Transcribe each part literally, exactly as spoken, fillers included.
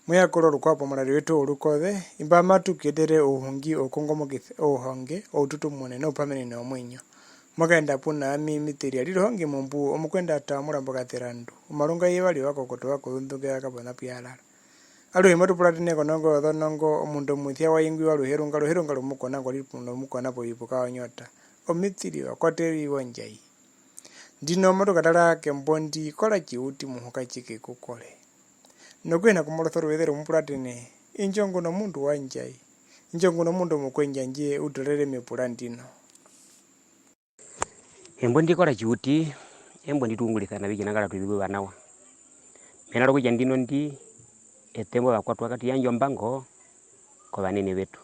Muyakulwa rukwao pomurari wetu worukoze, imba matu ku etere ouhungi, oukongomokise, ouhonge, oututumune noupamenene womuinyo. Mo kaenda puna ami, Mitiri, arire ohonge mombu, omukwenda ata omurambo katerandu, omarunga yevari ovakokoto vakuzunduka kapona puyarara. Aruhe matu puratene konongo yozonongo, omundu omusia wa ingwi wa Ruherunga, Ruherunga romukona ngwa ri nomukona povipuka onyota, Omitiri wa kwaterwa i wondjai. Ndino matu katara kembo ndi, kora tjiuti muhuka tjike ku kore. Nokuhina kumorosa oruveze romupuratene, indjo nguno mundu wandjai, indjo nguno mundu omukwendjandje u torere mepura ndino. Embo ndi kora tjiuti, embo ndi tu ungurisa navi tjinangara tu ri zuva nawa. Mena rokutja ndino ndi, eṱe mbo vakwatwa katu yandja ombango kovanene vetu.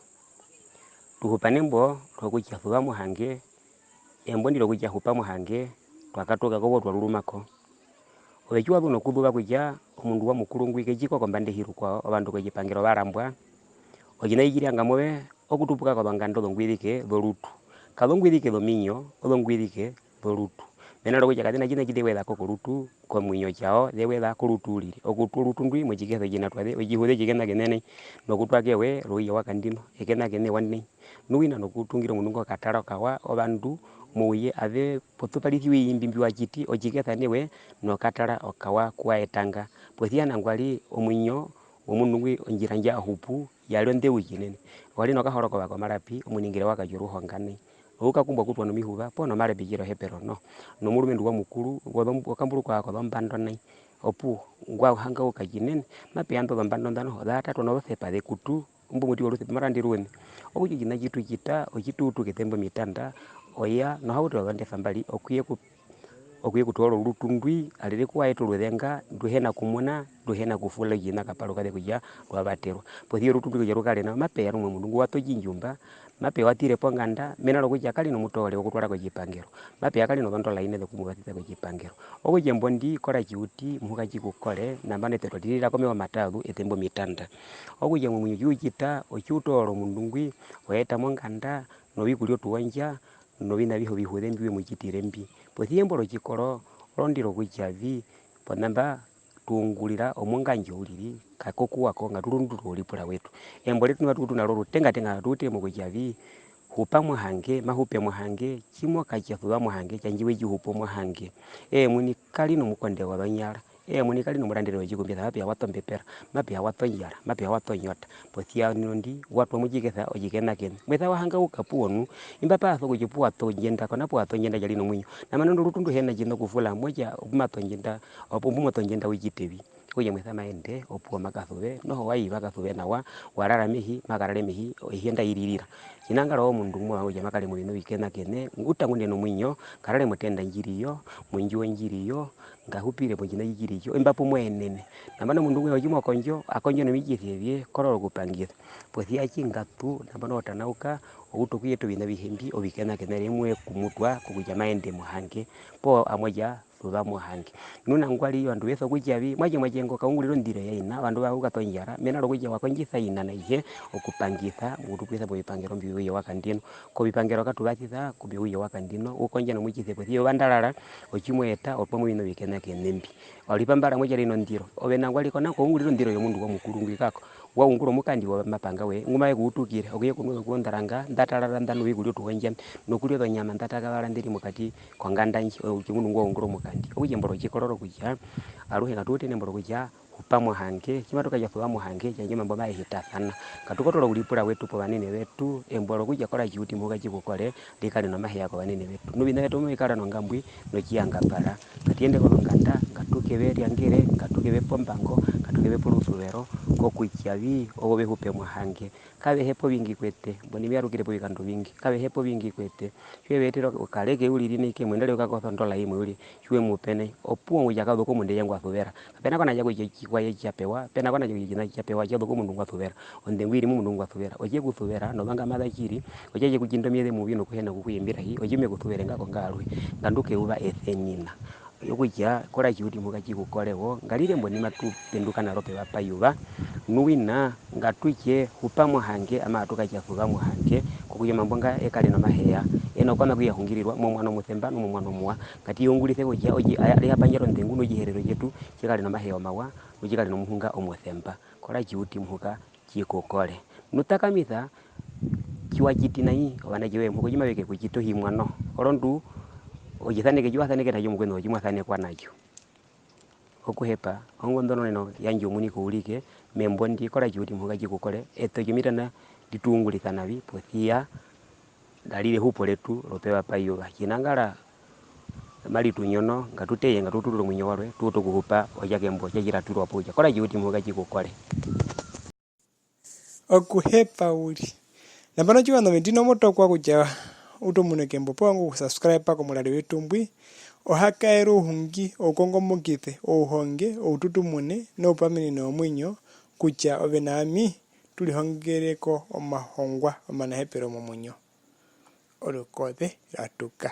Tu hupa nembo rokutja suva muhange, embo ndi rokutja hupa muhange, twa katuka kovo twa ruruma ko. Ove tji wa zu nokuzuva kutja omundu wa Mukuru ngwi ke tji ko kombanda yehi rukwao, ovandu kotjipangero va rambwa, otjiṋa tji tji ryanga move okutupuka kozonganda ozongwizike zorutu. Kazongwizike zominyo, ozongwizike zorutu. Mena rokutja kaze na tjiṋa tji ze weza ko korutu, komuinyo tjao, ze weza korutu uriri. Okutwa orutu ndwi motjikesa otjinatwaze, otjihuze tjikeṋakeṋe nai, nokutwa kewe rouye wa Kandino, ekeṋakeṋe wa nai. Nu wina nokutungira omundu ngo okatara okawa, ovandu mouye ave potuparisiwa i imbi mbi wa tjiti, otjikesa newe nokatara okawa ku wa eta nga. Posi ya nangwari omuinyo womundu ngwi ondjira ndja hupu ya ri ondeu tjinene. Wa ri nokahorokova komarapi, omuningire wa katja oruhonga nai. Oukakumbwa okutwa nomihuva, poo nomarapi tjiri ohepero noho. Nomurumendu wa Mukuru, wozo-, wa kamburukwa kozombando nai. Opuwo, ngwa hangauka tjinene, mape ya indo zombando nḓa noho, za tatwa nozosepa zekutu, imbo omuti worusepa, marandi ruwene. Okutja otjiṋa tji tu tjita, otji tu utu ketemba omitanda, oya nohauto yozondefa mbari, okuye ku-, okuye kutoora orutu ndwi, arire ku wa eta oruzenga, ndu hi na kumuna, ndu hi na kufula otjiṋa kaparukaze kutja rwa vaterwa. Posi ya orutu ndwi kutja ru kare nao, mape ya rumwe omundu ngu wa ta otjindjumba, mape ya wa tire ponganda, mena rokutja ka ri nomutoore wokutwara kotjipangelo. Mape ya ka ri nozondola ine zokumuvasisa kotjipangelo. Okutja embo ndi kora tjiuti, muhuka tji ku kore, nambano eṱe twa tirira komeva omatazu, etemba omitanda. Okutja momuinyo tji u tjita, otji u toora omundu ngwi, o eta monganda, novikurya otuwondja, noviṋa avihe ovihuze mbi we mu tjitire mbi. Posi ya embo rotjikoro, orondu rokutja vi, ponamba tu ungurira omongandjo uriri, kako kuwa ko, ngatu rundurure ouripura wetu. Embo retu ndi matu utu na ro rutengatenga, ngatu ute mokutja vi, hupa muhange, ma hupe muhange, tji mo katja suva muhange, tjandje we tji hupu muhange. Eye omuini ka ri nomukonde wozonyara, eye omuini ka ri nomurandere wotjikumbisa, mape ya wa ta ombepera, mape ya wa ta ondjara, mape ya wa ta onyota. Posi ya ndino ndi, wa twa motjikesa otjikeṋakeṋe. Mwesa wa hangauka puwo nu, imba pa so kutja opu wa ta ondjenda, kona pu wa ta ondjenda tja ri nomuinyo. Nambano ndo rutu ndu hi na tjiṋa okufula, mo tja opu ma ta ondjenda, opu, opu mo ta ondjenda u tjite vi. Okutja mwesa ma ende, opuwo ma kasuve, noho wa i va kasuve nawa, wa rara mehi, ma karare mehi, ohenda i ririra. Tjinangara omundu ngu mo vanga kutja ma kare moviṋa ovikeṋakeṋe, uta ngunda e nomuinyo, karare motenda ndji ri yo, mondjuwo ndji ri yo, nga hupire motjiṋa tji tji ri tjo, imba pu mo yenene. Nambano omundu ngwi otji mo kondjo, a kondjo nomitjise vye, korora okupangisa. Posi ya tji nga tu, nambano o tanauka, o utu okuyeta oviṋa avihe mbi ovikeṋakeṋe, rimwe ku mu twa kokutja ma ende mohange, poo amo tja suva mohange. Nu nangwari ovandu ve so kutja vi, mwatje, mwatje ngo ka ungurire ondiro ya ina, ovandu va uka tondjara, mena rokutja wa kondjisa ina na ihe okupangisa, mokutupuisa movipangero mbi ouye wa Kandino. Kovipangero katu vasisa, ku mbi ouye wa Kandino, u kondja nomutjise posi ya ovandarara, otji mo eta, otwa mo oviṋa ovikeṋakeṋe mbi. Wa ripa mbara mo tja ri nondiro, ove nangwari ko na ko ungurira ondiro yomundu wa Mukuru ngwi kako. Wa ungura omukandi womapanga we, ngu mave ku utukire, okuye ku nozonguwo nḓa ranga, nḓa tarara, nḓa novikurya otuwondja, nokurya ozonyama nḓa takavara nḓe ri mokati konganda ndji, oyo kutja omundu ngwa ungura omukandi. Okutja embo rotjikororo kutja, aruhe ngatu ute nembo rokutja, hupa mohange, tji matu katja suva mohange, tjandje omambo maye hitasana. Ngatu kotore ouripura wetu povanene vetu, embo rokutja kora tjiuti muhuka tji ku kore, ri kare nomaheya kovanene vetu. Nu oviṋa vyetu mavi kara nongambwi notjiyangapara. Ngatu yende kozonganda, ngatu ke ve ryangere, ngatu ke ve pe ombango, ngatu ke ve pe orusuvero, kokutja vi, ovo ve hupe mohange. Kave hepa ovingi ku eṱe, mbo ni ve yarukire povikando ovingi, kave hepa ovingi ku eṱe. Tji we ve etere okareke uriri nai kemwe, nandarire okakosa ondola imwe uriri, tji we mu pe nai, opuwo kutja ka zu komundu eye ngwa suvera. Kape na kona tja kutja otjikwaye tja pewa, pe na kona tja kutja otjiṋa tja pewa, tja zu komundu ngwa suvera. Ondengu i ri momundu ngwa suvera. Otje ku suvera, novanga maza tjiri, otje ku tjinda omieze muvi nokuhena okukuimbirahi, otji me ku suvere nga ko nga aruhe. Nga ndu keyuva esenina. Okutja, kora tjiuti muhuka tji ku kore wo, nga rire mbo ni matu penduka na ro pevapayuva, Nu wina, ngatu tje hupa mohange, ama atu katja suva mohange, kokutja omambo nga ye kare nomaheya, ena okwama kuyahungirirwa momuano omusemba nomomuano omuwa. Ngatu ye ungurisa kutja otji-, aya-, ri ha pandjara ondengu nOtjiherero tjetu tji kare nomaheya omawa, nu tji kare nomuhunga omusemba. Kora tji u ti muhuka, tji ku kore. Nu takamisa tji wa tjiti nai, ovanatje voye muhuka otji mave ke ku tjita ohimwa noho. Orondu otjisaneke tji wa saneke na tjo mukweṋu, otji mwa sanekwa na tjo. Okuhepa, ongonḓononeno yandje omuini kourike, membo ndi, kora tji u ti muhuka tji ku kore, eṱe otjomitanda ndi tu ungurisa navi, posi ya, nda rire ehupo retu ropevapayuva. Tjinangara mari tu nyono, ngatu teye, ngatu turure omuinyo warwe, tu ute okuhupa otjakembo tja tji ra twirwa po kutja, kora tji u ti muhuka tji ku kore. Okuhepa uriri. Nambano, tjiwaṋa ove, ndino mo tokwa kutja u tu mune kembo, poo u vanga okusubscriba komurari wetu mbwi, o ha kaere ouhungi, oukongomokise, ouhonge, oututumune, noupaminino womuinyo, kutja ove na ami tu rihongere ko omahongwa omanahepero momuinyo. Orukoze rwa tuka.